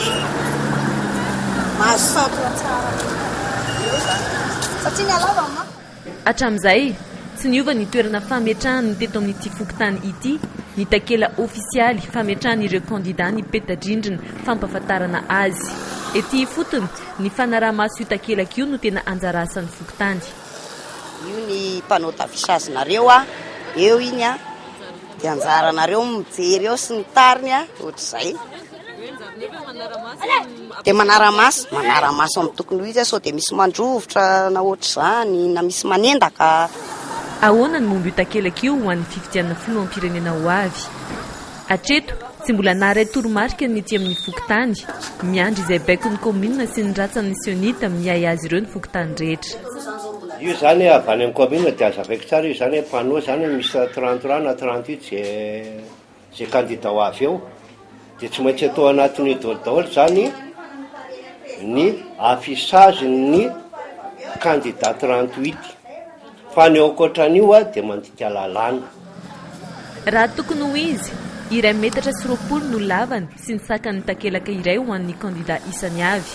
izany. Mahazo centre tsara eo izany. Satria ny halavany manko. Hatramin'izay, tsy niova ny toerana fametrahany ny teto amin'ity fokontany ity, ny takela ofisialy fametrahan'ireo kandidà ny peta-drindrina fampahafantarana azy. Ety ifotony, ny fanaraha-maso io takelaka io no tena anjara asan'ny fokontany. Io ny panneau d'affichage nareo a, eo iny a, dia anjaranareo mijery eo sy ny tariny a, ohatr'izay. Dia manara-maso, manara-maso amin'ny tokony ho izy sao dia misy mandrovitra na ohatr'izany na misy manendaka. Ahoana ny momba io takelaka io ho an'ny fifidianana filoham-pirenena ho avy? Hatreto, tsy mbola naharay toromarika ny ety amin'ny fokontany. Miandry izay baikon'ny kaominina sy ny ratsan'ny Sionita miahy azy ireo ny fokontany rehetra. Io zany avy any amin'ny kaominina dia azavaiko tsara io zany hoe panneau zany misy 33 na 38 zay zay candidat ho avy eo dia tsy maintsy atao anatin'io daholo daholo zany ny affichage ny candidat 38 fa ny eo ankoatran'io a dia mandika lalàna. Raha tokony ho izy, 1 metatra sy 20 no lavany sy ny sakan'ny takelaka iray ho an'ny kandida isany avy.